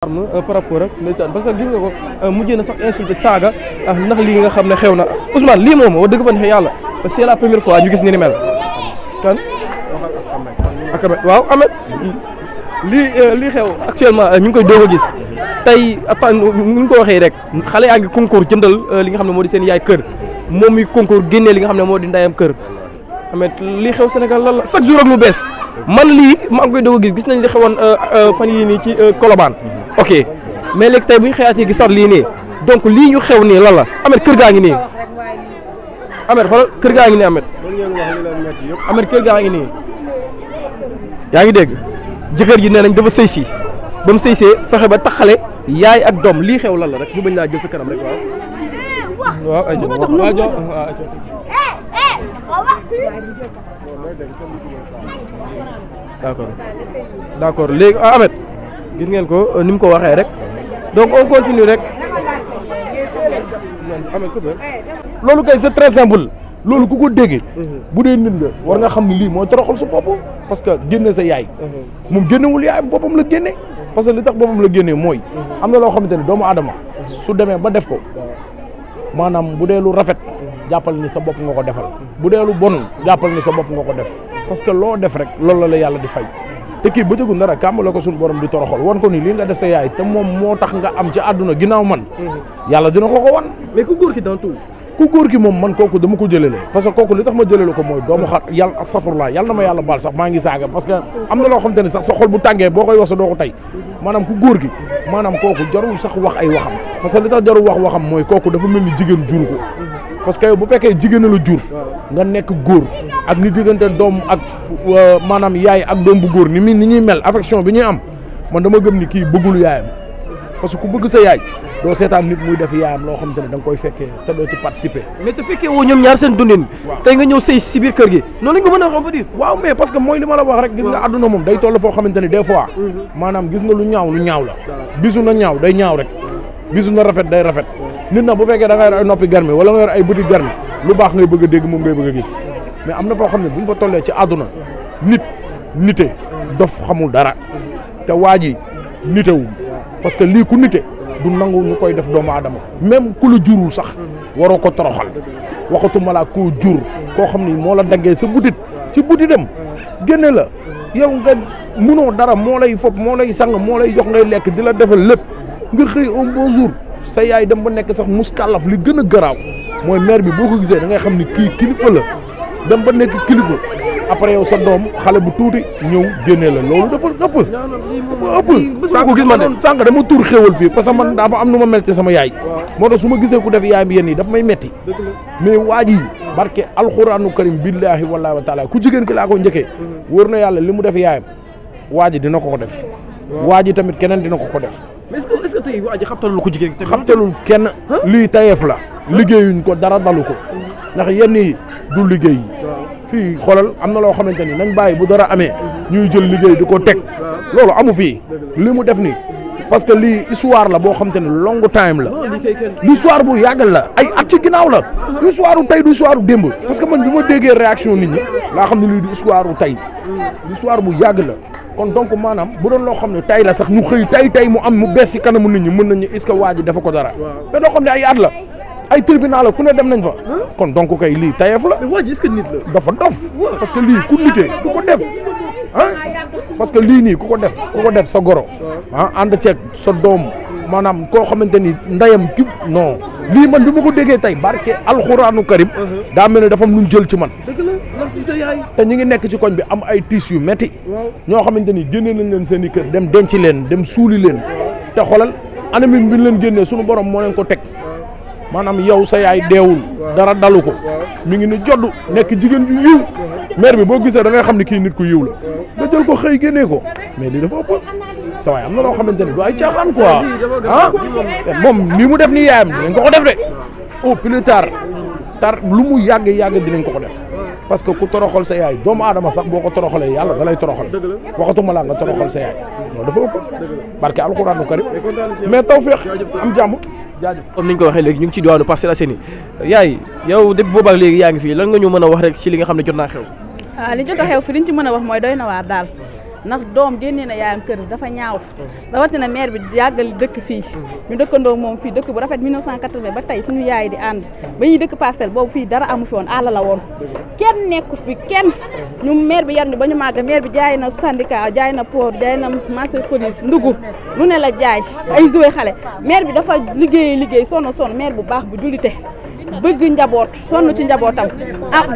par rapport ak ndeysaan parce que gis nga ko mujjee na sax insulté saaga ndax lii nga xam ne xew na Ousmane lii moom wax dëgg fa neex yàlla c'est la première fois ñu gis ni mel kan ak Ahmed waaw Ahmed lii xew actuellement ñu ngi koy doog a gis tey ñu ngi ko waxee rek xale yaa ngi concours jëndal li nga xam ne moo di seen yaay kër moom mi concours génnee li nga xam ne moo di ndayam kër Ahmed lii xew Sénégal lan la chaque jour ak lu bees man lii maa ngi koy doog a gis nañ li xewoon fan yii nii ci Colobane ok mais léegi tey bu ñu xëyaatee gisaat lii nii donc lii ñu xew nii lan la Ahmed kër gaa ngi nii Ahmed xoolal kër gaa ngi nii Ahmed kër gaa ngi nii yaa ngi dégg jëkkër ji nee nañ dafa sëy si ba mu sëy see fexe ba taxale yaay ak doom lii xew lan la rek ñu bañ laa jël sa kanam rek waaw ay d'accord léegi Ahmed gis ngeen ko ni mu ko waxee rek donc on continue rek loolu kay c'est très simple loolu ku ko dégg bu dee nit nga war nga xam ne lii mooy toroxal sa bopp parce que génne sa yaay moom génnewul yaayam boppam la génne parce que li tax boppam la génne mooy am na loo xamante ne doomu aadama su demee ba def ko maanaam bu dee lu rafet jàppal ni sa bopp nga ko defal bu dee lu bon jàppal ni sa bopp nga ko def parce que loo def rek loolu la yàlla di fay te kii bëccëgu dara kàmm la ko suñu borom di toroxal wan ko ni lii nga def sa yaay te moom moo tax nga am ci àdduna ginnaaw man yàlla dina ko wan mais ku góor ki dans tout ku góor ki moom man kooku dama ko jëlale parce que kooku li tax ma jëlale ko mooy doomu xar yàlla astafurlah yàlla na ma yàlla baal sax maa ngi saaga parce que am na loo xam te ne sax sa xol bu tàngee boo koy wax sa doo ko tey maanaam ku góor gi maanaam kooku jarul sax wax ay waxam parce que li tax jarul wax waxam mooy kooku dafa mel ni jigéen juru ko parce que bu fekkee jigéen la jur nga nekk góor ak ni diggante doom ak maanaam yaay ak doom bu góor ni ñuy mel affection bi ñuy am man dama gëm ni kii bëggul yaayam parce que ku bëgg sa yaay doo seetaan nit muy def yaayam loo xamante ne da nga koy fekkee te doo ci participer. mais te fekkee woo ñoom ñaar seen dundin. tey nga ñëw sëy si biir kër gi noonu lañ ko mën a xam fa dire. waaw mais parce que mooy li ma la wax rek gis nga àdduna moom day toll foo xamante ne des fois maanaam gis nga lu ñaaw la bisu na ñaaw day ñaaw rek bisu na rafet day rafet nit na bu fekkee da nga yor ay noppi garmi wala nga yor ay bëti garmi lu baax ngay bëgg a dégg moom ngay bëgg a gis mais am na foo xam ne bu ñu fa tollee ci àdduna nite dof xamul dara te waa ji nitewul parce que lii ku nite du nangu ñu koy def doomu aadama même ku la jurul sax waroo ko toroxal waxatuma laa koo jur koo xam ni moo la daggee sa butit ci butitam génne la yow nga munoo dara moo lay fopp moo lay sang moo lay jox ngay lekk di la defal lépp nga xëy un beau jour sa yaay dem ba nekk sax muskàllaf li gën a garaaw mooy mère bi boo ko gisee da ngay xam ni kii kilifa la dem ba nekk kilifa après yow sa doom xale bu tuuti ñëw génnee la loolu dafa ëpp sànq gis ma ne sànq dama tuur xéwal fii parce que man dafa am nu ma mel ci sama yaay moo tax su ma gisee ku def yaayam yenn yi daf may metti mais waa ji barke alxuraanu karim billaahi wallaahi wa taala ku jigéen ki laa ko njëkkee wóor na yàlla li mu def yaayam waa ji dina ko def waa ji tamit keneen dina ko def mais est-ce que tey waa ji xabtalul ko jigéen xabtalul kenn lii tayeef la liggéeyuñ ko dara dalu ko ndax yenn yi du liggéey fii xoolal am na loo xamante ni nañ bàyyi bu dara amee ñuy jël liggéey di ko teg loolu amu fii li mu def nii parce que lii histoire la boo xamante ne long time la l'histoire bu yàggal la ay at ci ginnaaw la du histoire u tey du histoire u démb parce que man bi ma déggee réaction nit ñi laa xam ne lii du histoire u tey l'histoire bu yàgg la kon donc maanaam bu doon loo xam ne tey la sax ñu xëy tey mu am mu bees ci kanamu nit ñi mën nañu est-ce que waa ji dafa ko dara mais doo xam ne ay at la ay tribunal la fu ne dem nañ fa kon donc kay lii tayeef la waa ji est-ce que nit la dafa dof parce que lii ku nitee ku ko def parce que lii nii ku ko def sa goro ànd ceeg sa doom maanaam koo xamante ni ndayam ki non lii man bi ma ko déggee tey barke alxuraanu karim daa mel ne dafa am lu jël ci man te ñi ngi nekk ci koñ bi am ay tiis yu metti ñoo xamante ni génne nañ leen seen i kër dem denc leen dem suuli leen te xoolal anam bi leen génnee suñu borom moo leen ko teg maanaam yow sa yaay deewul dara dalu ko mi ngi ni jodd nekk jigéen ju yiw mère bi boo gisee da ngay xam ne kii nit ku yiw la nga jël ko xëy génnee ko mais lii dafa ëpp sa waay am na loo xamante ne du ay caaxaan quoi moom nii mu def nii yaayam dinañ ko def de au plus tard lu mu yàgg dinañ ko def parce que ku toroxal sa yaay doomu aadama sax boo ko toroxalee yàlla da lay toroxal waxatuma laa nga toroxal sa yaay loolu dafa ëpp barke alxuraanu karim mais tawfeex am jàmm jaajëf comme ni ñu ko waxee léegi ñu ngi ci diwaanu Parcelles Assainies yaay yow depuis boobaak léegi yaa ngi fii lan nga ñu mën a wax rek ci li nga xam ne jot naa xew li jot a xew fi liñ ci mën a wax mooy doy na waar daal ndax doom génnee na yaayam kër dafa ñaaw rawatina maire bi yàggal dëkk fii ñu dëkkandoo moom fii dëkk bu rafet 1980 ba tey suñu yaay di ànd ba ñuy dëkk Parcelles boobu fii dara amu fi woon àll la woon kenn nekku fi kenn ñu maire bi yar ñu ba ñu màgg maire bi jaay na syndicat jaay na port jaay na marché police ndugu lu ne la jaay ay joué xale maire bi dafa liggéey sonn maire bu baax bu jullite bëgg njaboot sonn ci njabootam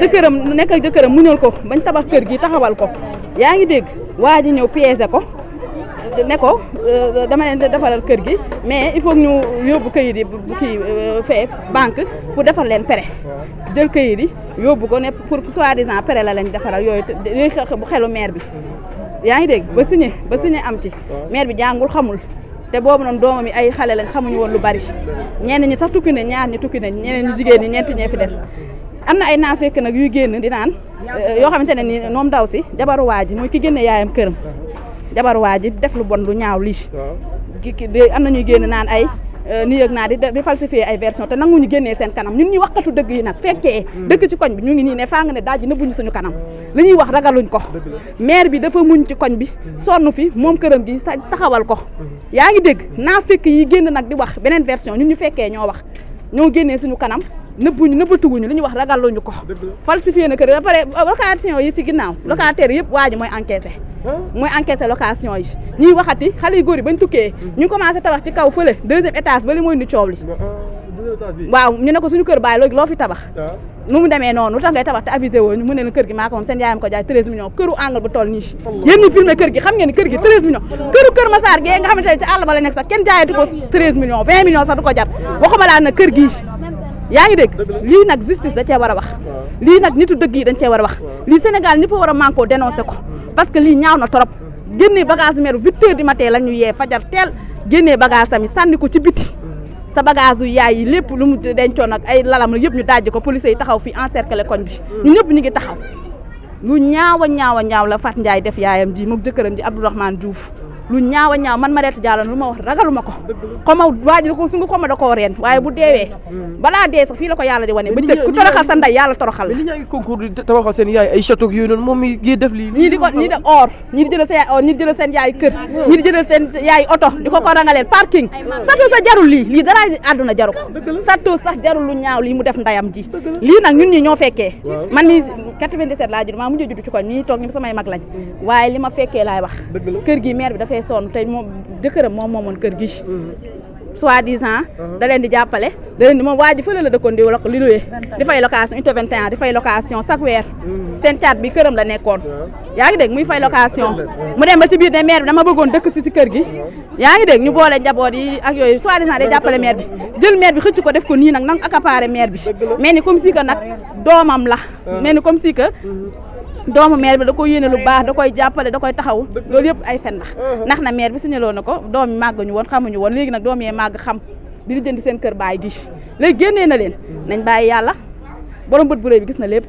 jëkkëram nekk ak jëkkëram muñal ko bañ tabax kër gi taxawal ko yaa ngi dégg waa ji ñëw piégé ko ne ko dama leen defaral kër gi mais il faut ñu yóbbu këyit yi kii fee banque pour defar leen prêt jël këyit yi yóbbu ko ne pour soi-disant prêt la leen defaral yooyu bu xelu maire bi yaa ngi dégg ba signé am ci maire bi jàngul xamul te boobu noonu doomam yi ay xale lañ xamuñu woon lu bari ñenn ñi sax tukki nañ ñaar ñi tukki nañ ñeneen ñu jigéen ñi ñeenti ñee fi des am na ay naafekk nag yuy génn di naan yoo xamante ne ni moom ndaw si jabaru waa ji mooy ki génne yaayam këram jabaru waa ji def lu bon lu ñaaw lii am na ñuy génn naan ay ni yëg naa di falsifier ay version te nanguñu génnee seen kanam ñun ñuy waxkatu dëgg yi nag fekkee dëkk ci koñ bi ñu ngi nii ne faa nga ne daal ji nëbbuñu suñu kanam li ñuy wax ragaluñ ko maire bi dafa muñ ci koñ bi sonn fi moom këram gi sa taxawal ko yaa ngi dégg naa fekk yi génn nag di wax beneen version ñun ñu fekkee ñoo wax ñoo génnee suñu kanam nëbbatuguñu li ñuy wax ragaluñu ko falsifier na kër ba pare location yi ci ginnaaw locataire yëpp waa ji mooy encaissé location yi ñuy waxati xale yu góor yi bañ tukkee ñu commencé tabax ci kaw fële 2e étage ba li mooy ni coow li waaw ñu ne ko suñu kër baay léegi loo fi tabax nu mu demee noonu lu tax ngay tabax te avisé woo ñu mu ne kër gi maa ko moom seen yaayam ko jaay 13 millions këru angle bu toll nii yéen ñi filmé kër gi xam ngeen ni kër gi 13 millions këru Kër Massar gee nga xamante ne ci àll ba la nekk sax kenn jaayati ko 13 millions 20 millions sax du ko jar waxuma laa nag kër gii yaa ngi dégg lii nag justice da cee war a wax lii nag nitu dëgg yi dañ cee war a wax lii Sénégal ñëpp war a manko dénoncé ko parce que lii ñaaw na trop génnee bagage maire 8 heures du matin la ñu yee fajar teel génnee bagage sami sànni ko ci biti sa bagage yu yaay yi lépp lu mu dencoon ak ay lalam la yëpp ñu dajji ko police yi taxaw fii encercler koñ bi ñun ñëpp ñu ngi taxaw lu ñaaw la Fat Ndiaye def yaayam ji moom jëkkëram ji Abdourahmane Diouf lu ñaaw man Mariétou Diallo lu ma wax ragaluma ko xoma waaji ko su nga xoma da koo reen waaye bu deewee balaa dee sax fii la ko yàlla di wane ba cëg ku toroxal sa ndey yàlla toroxal la. mais li ñaa ngi concours di tabaxal seen yaay ay château yooyu noonu moom mi ngi def lii ñii di or ñii di jëlal seen yaay or ñii di jëlal seen yaay kër ñii di jëlal seen yaay oto di ko rangaleel parking château sa jarul lii dara àdduna jaru ko château sax jarul lu ñaaw lii mu def ndayam ji lii nag ñun ñi ñoo fekkee man mi 97 laa judd maa mujjee judd ci koñ ñi toog ñi samay mag lañ waaye li ma fekkee laay wax kër gi maire bi dafay sonn te moom jëkkëram moom moomoon kër gi soi-disant da leen di jàppale da leen di moom waa ji fële la dëkkoon di loué di fay location unité 21 di fay location chaque weer seen caat bi këram la nekkoon yaa ngi dégg muy fay location mu dem ba ci biir ne maire bi dama bëggoon dëkk si kër gi yaa ngi dégg ñu boole njaboot yi ak yooyu soi-disant day jàppale maire bi jël maire bi xëcc ko def ko nii nag accaparé maire bi mel ni comme si que nag doomam la mel ni comme si que doomu maire bi da koy yéene lu baax da koy jàppale da koy taxaw loolu yëpp ay fen ndax na maire bi signaloo na ko doom yi màgg ñu woon xamuñu woon léegi nag doom yee màgg xam di jënd seen kër baay gi léegi génnee na leen nañ bàyyi yàlla borom bët bu rëy bi gis na lépp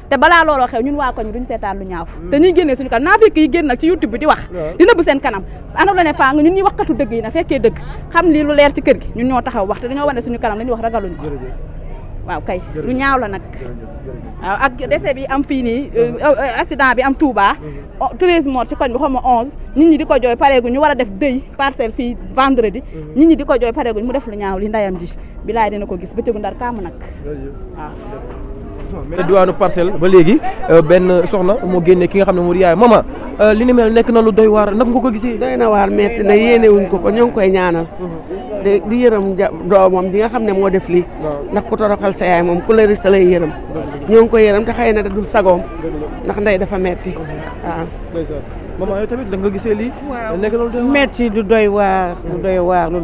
te balaa looloo xew ñun waa koñ duñu seetaan lu ñaaw te ñuy génnee suñu kanam naa fekk yi génn nag ci YouTube bi di wax di nëbb seen kanam anam la ne faa nga ñun ñuy waxkatu dëgg yi na fekkee dëgg xam lii lu leer ci kër gi ñun ñoo taxaw wax te dañoo wane suñu kanam dañuy wax ragaluñ ko waaw kay lu ñaaw la nag waaw ak décès bi am fii nii accident bi am Touba 13 morts ci koñ bi xaw ma 11 nit ñi di ko jooy pareegu ñu war a def dëy Parcelles fii vendredi nit ñi di ko jooy pareegu mu def lu ñaaw li ndayam ji bilaay dina ko gis bëccëgu ndar kaamu nag waaw diwaanu Parcelles ba léegi benn soxna moo génne ki nga xam ne moo di yaay mama li ni mel nekk na lu doy waar nag nga ko gisee doy na waar metti na yéene wuñ ko ñoo ngi koy ñaanal di yërëm doomam di nga xam ne moo def lii ndax ku toroxal sa yaay moom ku la ris lay yërëm ñoo ngi koy yërëm te xëy na da dul sagoom ndax ndey dafa metti waaw maman yow tamit da nga gisee lii nekk na lu doy waar metti lu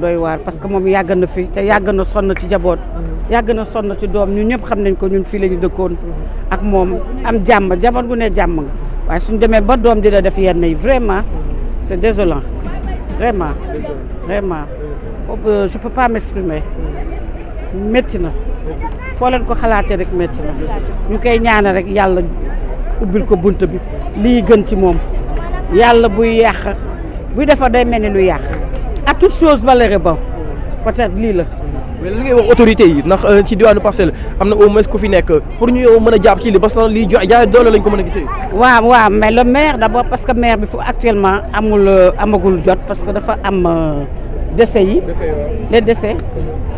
doy waar parce que moom yàgg na fi te yàgg na sonn ci jaboot yàgg na sonn ci doom ñun ñëpp xam nañ ko ñun fii la ñu dëkkoon ak moom am jàmm jaboot gu ne jàmm nga waaye suñu demee ba doom di la def yenn yi vraiment c'est désolant vraiment je peux pas m'exprimer métti na foo leen ko xalaatee rek métti na ñu koy ñaanal rek yàlla ubbil ko bunt bi lii gën ci moom yàlla buy yàq buy defar day mel ni lu yàq à toute chose malheur bon peut-être lii la mais li ngay wax autorité yi ndax ci diwaanu Parcelles am na au moins ku fi nekk pour ñu mën a jàpp ci li parce que lii jaay doole lañ ko mën a gisee. waaw mais le maire d'abord parce que maire bi fu actuellement amagul jot parce que dafa am décès yi. les décès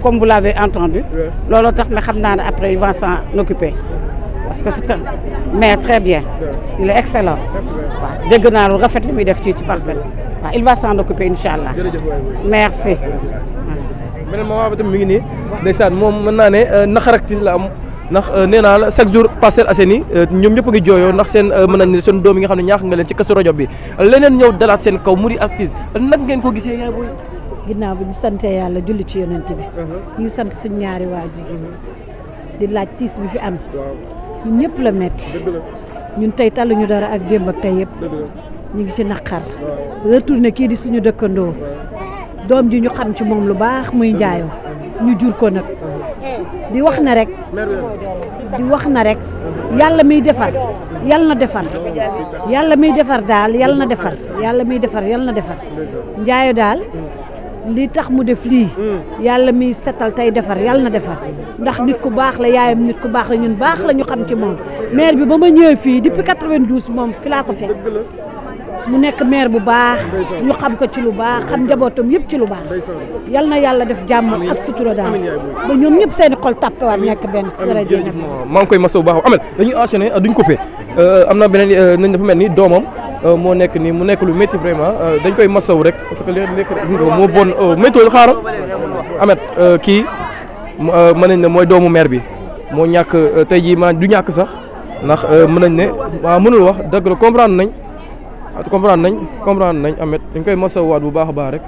comme vous l'avez entendu. looloo tax mais xam naa ne après il va s'en occuper parce que c'est un maire très bien. il est excellent. waaw dégg naa lu rafet li muy def ci Parcelles. waaw il va s'en occuper incha allah. merci. beneen moment ba tamit mi ngi nii ndeysaan moom mën naa ne naxaraktis la am ndax nee naa la chaque jour Parcelles Assainies ñoom ñëpp a ngi jooyoo ndax seen mën nañ ne seen doom yi nga xam ne ñaax nga leen ci Kazu Rajab bi leneen ñëw dalaat seen kaw mu di Astiz nag ngeen ko gisee yaay booy. ginnaaw bi ñu sante yàlla julli ci yonent bi ñu ngi sant suñu ñaari waajur di laaj tiis bi fi am ñun ñëpp la metti ñun tey taluñu dara ak démb ak tey yëpp ñu ngi ci naqar retourné kii di suñu dëkkandoo doom ji ñu xam ci moom lu baax muy njaayoo ñu jur ko nag di wax na rek yàlla miy defar yàlla na defar yàlla miy defar daal yàlla na defar yàlla miy defar yàlla na defar njaayo daal li tax mu def lii yàlla miy setal tey defar yàlla na defar ndax nit ku baax la yaayam nit ku baax la ñun baax la ñu xam ci moom maire bi ba ma ñëwee fii depuis 92 moom fi laa ko fekk mu nekk maire bu baax ñu xam ko ci lu baax xam njabootam yëpp ci lu baax yal na yàlla def jàmm ak sutura daal ba ñoom ñëpp seen xol tàppewaat nekk benn rajo nag maa ngi koy masawu baax Ameth dañuy enchaîner duñ coupé am na beneen nañ dafa mel ni doomam moo nekk nii mu nekk lu métti vraiment dañ koy masawu rek parce que léegi nekk moo bon météo xaaral Ameth kii mën nañ ne mooy doomu maire bi moo ñàkk tey jii maanaam du ñàkk sax ndax mën nañ ne waaw mënul wax dëgg la comprendre nañ Ameth dañ koy masawwaat bu baax a baax rek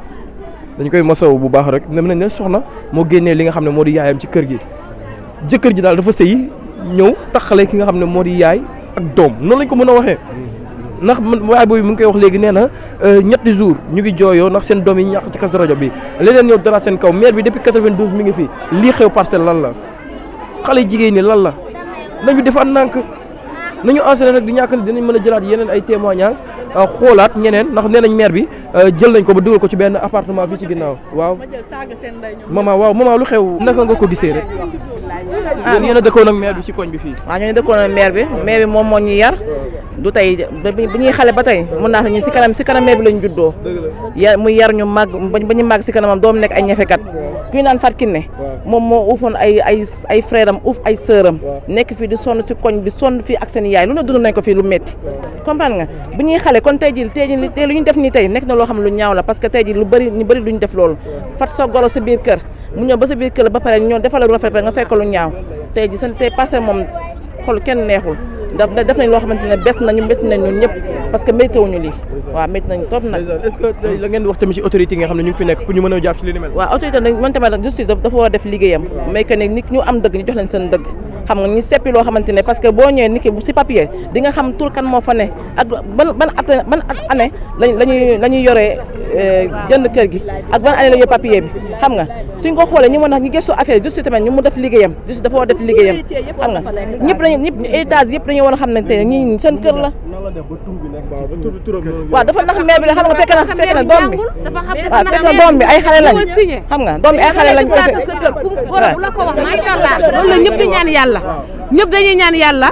dañ koy masaw bu baax rek nem nañ ne soxna moo génnee li nga xam ne moo di yaayam ci kër gi jëkkër ji daal dafa sëy ñëw taxale ki nga xam ne moo di yaay ak doom noonu lañ ko mën a waxee ndax waay boobu mu ngi koy wax léegi nee na ñetti jours ñu ngi jooyoo ndax seen doom yi ñàkk ci Kazu Rajab bi leneen ñëw dara seen kaw maire bi depuis 92 mi ngi fi lii xew Parcelles lan la xale jigéen ñi lan la nañu defaat nànk nañu enseigné rek di ñàkk ne dinañ mën a jëlaat yeneen ay témoignages xoolaat ñeneen ndax nee nañ maire bi jël nañ ko ba dugal ko ci benn appartement fii ci ginnaaw waaw maman lu xew naka nga ko gisee rek yéen a dëkkoon ak maire bi ci koñ bi fii waaw ñoo dëkkoon ak maire bi moom moo ñuy yar du tey bi ñuy xale ba tey mën naa ñu si kanam maire bi lañu juddoo muy yar ñu màgg ba ñu màgg si kanamam doom nekk ay ñefekat kuy naan Fatou Kiné moom moo uufoon ay frère am uuf ay sœur am nekk fii di sonn si koñ bi sonn fii ak seen yaay lu ne dund nañ ko fii lu métti comprendre nga bu ñuy xale kon tey ji lu ñu def nii tey nekk na loo xam ne lu ñaaw la parce que tey ji ñu bëri duñu def loolu fat sa goro sa biir kër mu ñëw ba sa biir kër ba pare ñoo defal lu rafet nga fekk lu ñaaw tey ji seen tey passé moom xol kenn neexul def nañ loo xamante ne bett nañu métti nañ ñun ñëpp parce que mérité wuñu lii waaw métti nañ trop nag est-ce que la ngeen di wax tamit ci autorité yi nga xam ne ñu ngi fi nekk pour ñu mën a jàpp ci li ni mel waaw autorité nag man tamit justice dafa war a def liggéeyam mais que ne nit ñu am dëgg ñu jox leen seen dëgg xam nga ñu seppi loo xamante ne parce que boo ñëwee nit ki bu si papier di nga xam tur kan moo fa ne ak ban année lañuy yoree jënd kër gi ak ban année la ñuy papier bi xam nga suñ ko xoolee ñu mën a ñu gëstu affaire justice tamit ñu mu def liggéeyam justice dafa war a def liggéeyam xam nga ñëpp héritage yëpp dañoo war a xam ne tey ñii seen kër la waaw dafa nax maire bi la xam nga fekk na doom bi waaw fekk na doom bi ay xale lañ xam nga doom bi ay xale lañ bu la ko wax macha allah loolu la ñëpp di ñaan yàlla ñëpp dañuy ñaan yàlla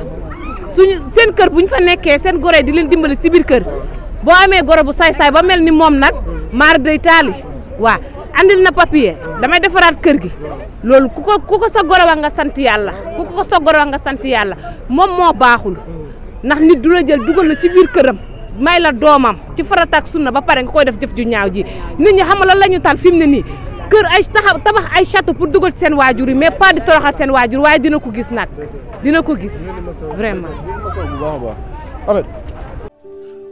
suñu seen kër bu ñu fa nekkee seen gore di leen dimbali si biir kër boo amee goro bu saay-saay ba mel ni moom nag maar day taali waaw andil na papier damay defaraat kër gi loolu ku ko sa goro wax nga sant yàlla ku ko sa goro wax nga sant yàlla moom moo baaxul ndax nit du la jël dugal la ci biir këram may la doomam ci farata ak sunna ba pare nga koy def jëf ju ñaaw ji nit ñi xam nga lan la ñu tal fi mu ne nii kër ay tabax ay château pour dugal ci seen waajur yi mais pas di toroxal seen waajur waaye dina ko gis nag dina ko gis vraiment.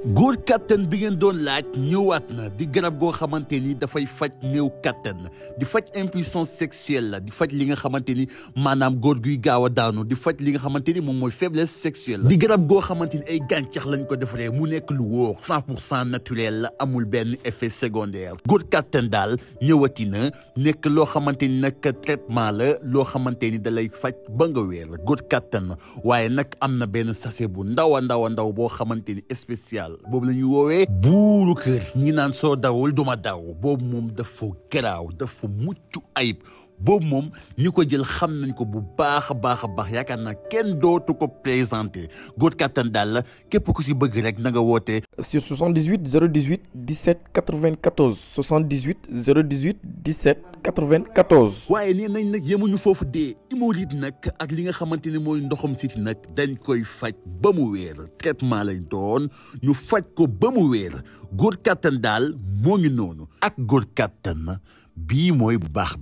góor kattan bi ngeen doon laaj ñëwaat na di garab goo xamante ni dafay faj néew kattan di faj impuissance sexuelle la di faj li nga xamante ni maanaam góor guy gaaw a daanu di faj li nga xamante ni moom mooy faiblesse sexuelle di garab goo xamante ni ay gàncax lañ ko defaree mu nekk lu wóor 100% naturel la amul benn effet secondaire góor kattan daal ñëwati na nekk loo xamante ni nag traitement la loo xamante ni da lay faj ba nga wér góor kattan waaye nag am na benn sachet bu ndaw a ndaw boo xamante ni spécial boobu la ñuy woowee buuru kër ñi naan soo dawul duma daw boobu moom dafa garaaw dafa mucc ayib boobu moom ñu ko jël xam nañ ko bu baax a baax yaakaar naa kenn dootu ko présenté góor kattan daal la képp ku si bëgg rek na nga woote sur 78 018 17 94 78 018 17 94. waaye nee nañ nag yemuñu foofu dee hémorroïde nag ak li nga xamante ne mooy ndoxam siti nag dañ koy faj ba mu wéer traitement lay doon ñu faj ko ba mu wéer góor kattan daal moo ngi noonu ak góor kattan bii mooy bu baax